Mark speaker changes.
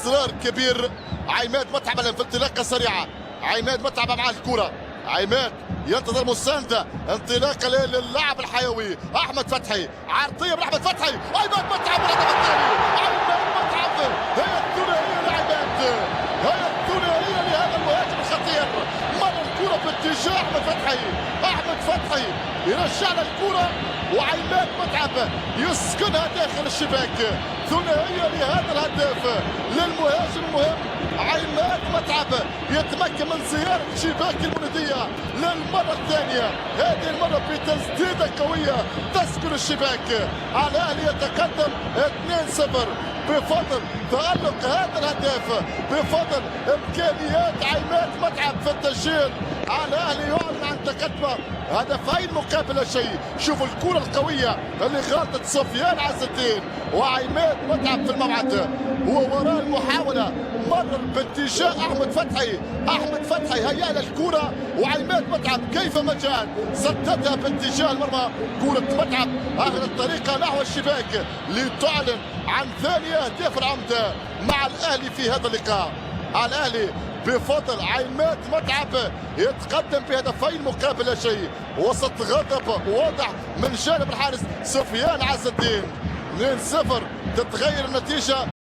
Speaker 1: اصرار كبير. عماد متعب في انطلاقة سريعة، عماد متعب مع الكره، عماد ينتظر مساندة، انطلاقة للاعب الحيوي احمد فتحي، عرضية من احمد فتحي، عماد متعب الهدف الثاني. عماد متعب، هي الثنائية لعماد، هي الثنائية لهذا المهاجم الخطير. مر الكره باتجاه احمد فتحي، احمد فتحي يرجع له الكره وعماد متعب يسكنها داخل الشباك. ثنائية لهذا الهداف للمهاجم المهم عماد متعب، يتمكن من زيارة شباك المولوديه للمرة الثانية، هذه المرة بتسديده قوية تسكن الشباك. الاهلي يتقدم 2-0 بفضل تألق هذا الهداف، بفضل امكانيات عماد متعب في التسجيل. الاهلي يعلن عن تقدمه هدفين مقابل لا شيء. شوفوا الكرة القوية اللي غلطت سفيان عز الدين وعماد متعب في المبعد، هو وراء المحاولة، مرر باتجاه أحمد فتحي، أحمد فتحي هيأ له الكرة وعماد متعب كيفما جاءت سددها باتجاه المرمى. كرة متعب أخذت الطريقة نحو الشباك لتعلن عن ثاني أهداف العمدة مع الأهلي في هذا اللقاء. الأهلي بفضل عماد متعب يتقدم بهدفين مقابل لا شيء وسط غضب واضح من جانب الحارس سفيان عز الدين. 2-0 تتغير النتيجة.